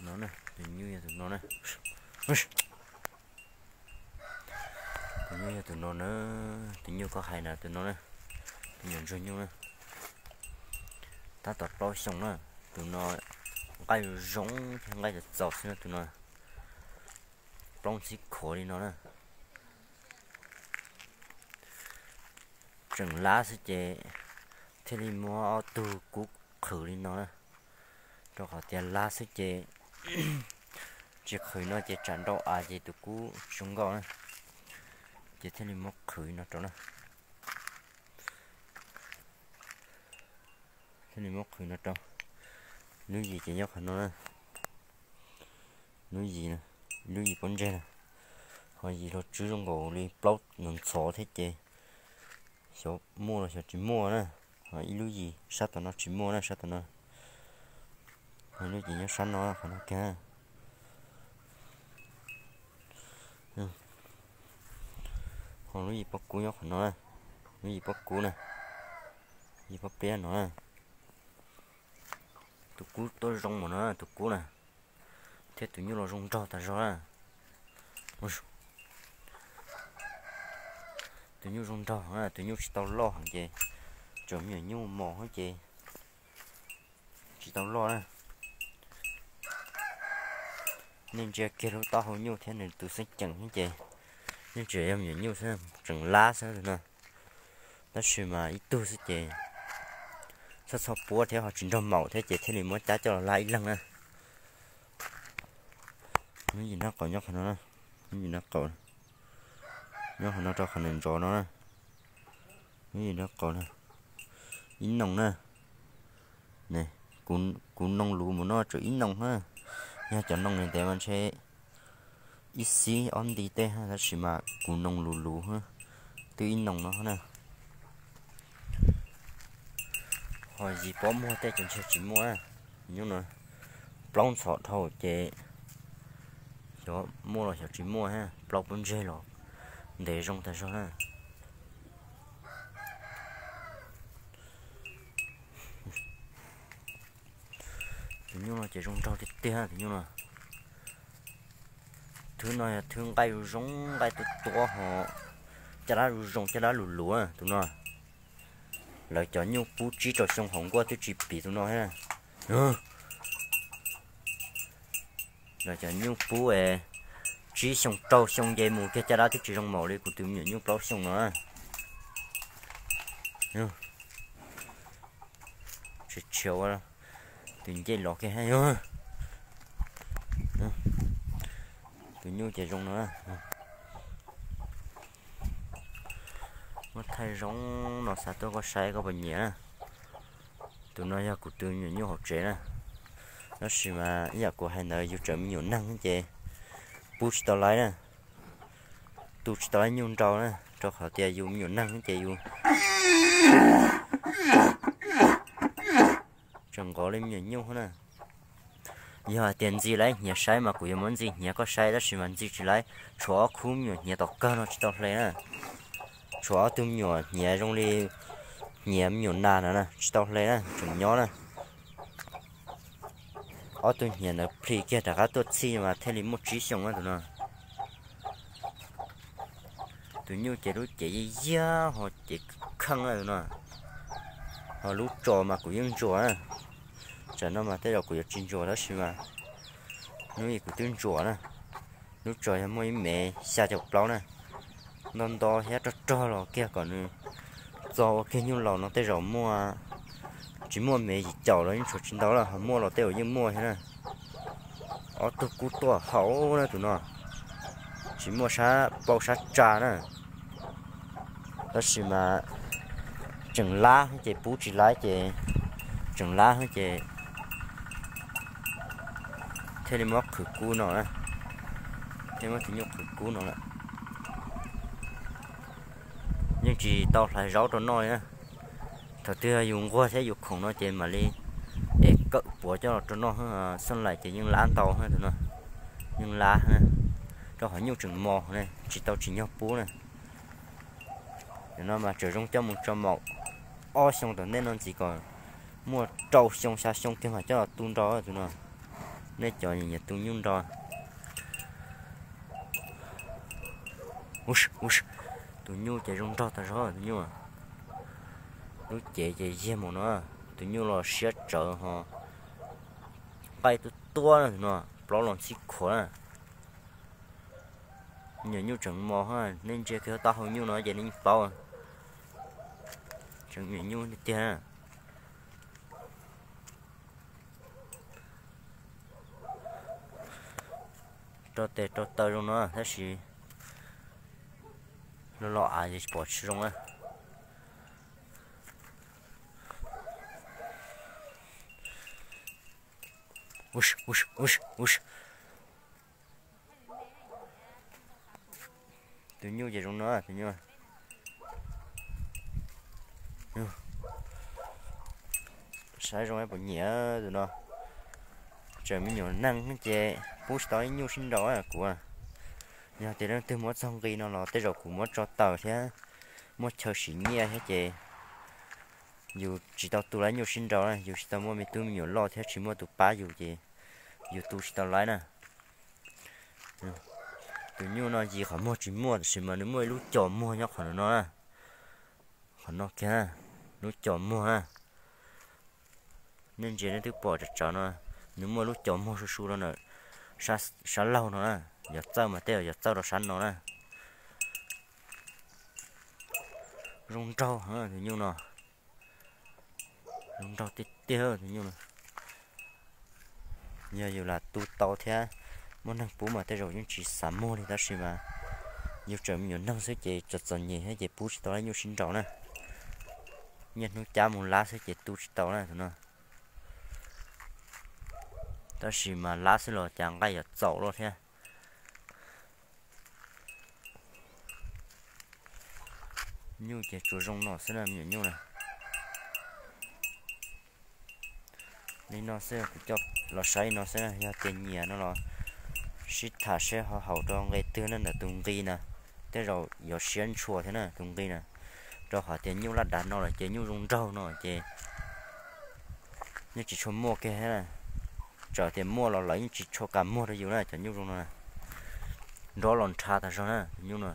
No na, tus nyuj yog tus no na. Tus nyuj yog tus no na, tus nyuj koj hais na, tus no na, tus nyuam ntsuag nyuj na. Tab tom plaub xyoo na, tus no nqaij zoo zoo thiab nqaij txaus txaus xwb na, tus no plaub ntxhib khuav li no na. Tseem lab xwb ces thiaj li muab ob tug kub qhwv li no na, rau qhov tias lab xwb ces tsis qhwv no ces tsam nrau av ces tus kub tsis zoo nkauj na, ces thiaj li muab qhwv no rau na. Thiaj li muab qhwv no rau. Lub yim ces nyob qhov no na. Lub yim, lub yim pob ntseg na. Ho yim los tswb zoo nkaus li plaub ntxhov ntxhov thiab ces xyov muaj los xyov tsis muaj na. Ho ib lub yim sab tom no tsis muaj na, sab tom no. Ho lub yim nyob sab no, qhov no kiag. Ho lub yim pob kub nyob qhov no na. Lub yim pob kub na, yim pob pliab no na. Tus kub tuaj zoo mas no, tus kub na, thiab tus nyuj los zoo nraug tas zog na. Tus nyuj zoo nraug na, tus nyuj tsis tau loj heev ces tseem me nyuam nyuj mos ces tsis tau loj na. Nej ntsia kiag lub taub hau nyuj thiab nws tus xeeb ceem xwb ces yeej tseem yog me nyuam nyuj xwb, tseem lab xwb no. Tab sis mas ib tug xwb ces txhob txhob puab thiab ho tsis nrog maum thiab ces thiaj li muab cab coj los lab ib leeg na. Lub yim nraub qaum nyob qhov no, lub yim nraub qaum, nyob qhov no rau qhov nws ntsos no na. Lub yim nraub qaum, ib noo na. Kuv noo luv mus no tsuas ib noo na. Yog cov noo ntev ntev mas ntshe ib xib ob nti tej, tab sis mas kuv noo luv luv twb ib noo no na. Ho yim pob muag tej ces ntshe tsis muaj. Nyuj no plaub ntxhov dhau ces xyov muaj los xyov tsis muaj, plaub pob ntseg los ntev zoo tas zog na. Tus nyuj no ces zoo nraug tiag tiag tus nyuj no. Thwb no yog thwb nqaij zoo zoo, nqaij tuab tuab ho caj dab zoo zoo, caj dab lus luv tus no. Lawv cov nyuj pub tsib rau xyoo hauv nkuaj twb tsis piv tus no thiab. Lawv cov nyuj pub tsib xyoo rau xyoo nce mus kiag caj dab twb tsis zoo maum li kuv tus me nyuam nyuj plaub xyoo no. Tsis tshiav ua tus ncej los kiag. Tus nyuj ces zoo no. Muab thaij zoo no xa tuaj koj saib koj puas nyiam na. Tus no yog kuv tus me nyuam nyuj hauv tsev na. Tab sis mas ib yam kuv hais ntawd yus tseem me nyuam neeg ces pub tsis tau laiv na. Tu tsis tau laiv nyuj nrau na, rau qhov tias yus me nyuam neeg ces yus tseem nqov li me nyuam nyuj na. Yog hais tias ntxi laiv hniav saib mas kuv yuav muab ntxi hniav koj saib, tab sis mas ntxi tsis laiv, tshuav ob khub me nyuam hniav tom kawg no tsis tau hle na. Tshuav ob tug me nyuam hniav zoo li hniav me nyuam nas no na tsis tau hle na, tseem nyob na. Ob tug hniav ntawd plhis kiag rov qab tuaj txhij mas thiaj li muaj tsib xyoo na tus no. Tus nyuj ces lub cev yiag yiag ho cev kheej na tus no. Ho lub tso mas kuv yeej ntsuas na. Tsam no mas tej zaum kuv yuav tsis ntsuas tab sis mas hnub ib kuv twb ntsuas na. Lub tso yog muaj ib mev xya caum plaub na. Nto nto thiab rog rog los kiag kom nws txog ua kiag nyuj laus no tej zaum muaj, tsis muaj mev yim caum los yeej tshuav tsis ntau lawm, ho muaj los tej zaum yeej muaj thiab na. Ob tug kub tuaj hauv na tus no, tsis muaj sab paub sab tsa na. Tab sis mas tseem lab ces pub tsis laiv ces tseem lab ces thiaj li muab qhwv kub no na. Thiaj muab tus nyuj qhwv kub no lawm. Yeej tsis tau hlais zaub rau noj li na. Thaum twg yus nquag thiab yus khoom no ces mam li ev kawm puav coj los rau noj. Xeeb laim ces yeej lab ntau tus no, yeej lab, rau qhov nyuj tseem mos ne, tsis tau tsim nyog pub na. Nim no mas tseem zoo coj mus tso maum ob xyoo tom ntej no ntxiv kom muaj rau xyoo xya xyoo kiag mam coj los tu nrau tus no. Nej cov nyiam tu nyuj nrog. Tus nyuj ces zoo nraug tas zog tus nyuj. Lub cev ces yiag mus no. Tus nyuj los siab tsawv ho nqaij tuab tuab no, plaub los ntxhib khuav na. Nyuam nyuj tseem mos, nej ntsia kiag taub hau nyuj no ces nej yeej paub. Tseem nyuam nyuj tiag tiag. Rau tes rau taw zoo no tab sis los los av es pom tsis zoo na. Tus nyuj ces zoo no tus nyuj. Saib zoo puas nyiam tus no. Tseem me nyuam neeg ces pub tsis tau ib nyuj sib nraus kuv. Yog tias leej twg muab txog nqi no los tej zaum kuv muab tso tawm thiab muaj chaw sim nyiaj thiab ces yus tsis tau tu lawv nyuj sib nraus na, yus tsis tau muaj me tub me nyuam loj thiab tsis muaj tus pab yus ces yus tu tsis tau lawv na. Tus nyuj no yim qhov muag tsis muaj tab sis mas nws muaj ib lub co muag nyob qhov no na. Qhov no kiag, lub co muag na. Nej ntsia nej twb pom tsawv tsawv no, nws muaj lub co muag su su rau ntawm sab laug no na. Yog txawj mas tej zaum yog txawj rau sab no na. Zoo nraug tus nyuj no. Zoo nraug tiag tiag tus nyuj no. Yog yus lam tu tau thiab muaj neeg pub mas tej zaum yeej tsis xav muag li tab sis mas yus tseem me nyuam neeg xwb ces txom txom nyem thiab ces pub tsis tau lawv nyuj sib nraus na. Niaj hnub cab mus lab xwb ces tu tsis tau na tus no. Tab sis mas lab xwb los cas nqaij yuav txaus luaj thiab. Nyuj ces tsuas zoo no xwb na me nyuam nyuj na. Li no xwb kuv coj los saib li no xwb na, yog tias nyiam no los sib tham seb ho haum rau nqe twg na ntawm tus nqi na. Tej zaum yuav siab ntshua thiab na tus nqi na, rau qhov tias nyuj laj dav no lawm ces nyuj zoo nraug no ces yeej tsis tshua muaj kiag thiab na. Txawm tias muaj los lawv yeej tsis tshua kam muag rau yus na cov nyuj zoo no na. Nrov los nrhav tas zog na tus nyuj no.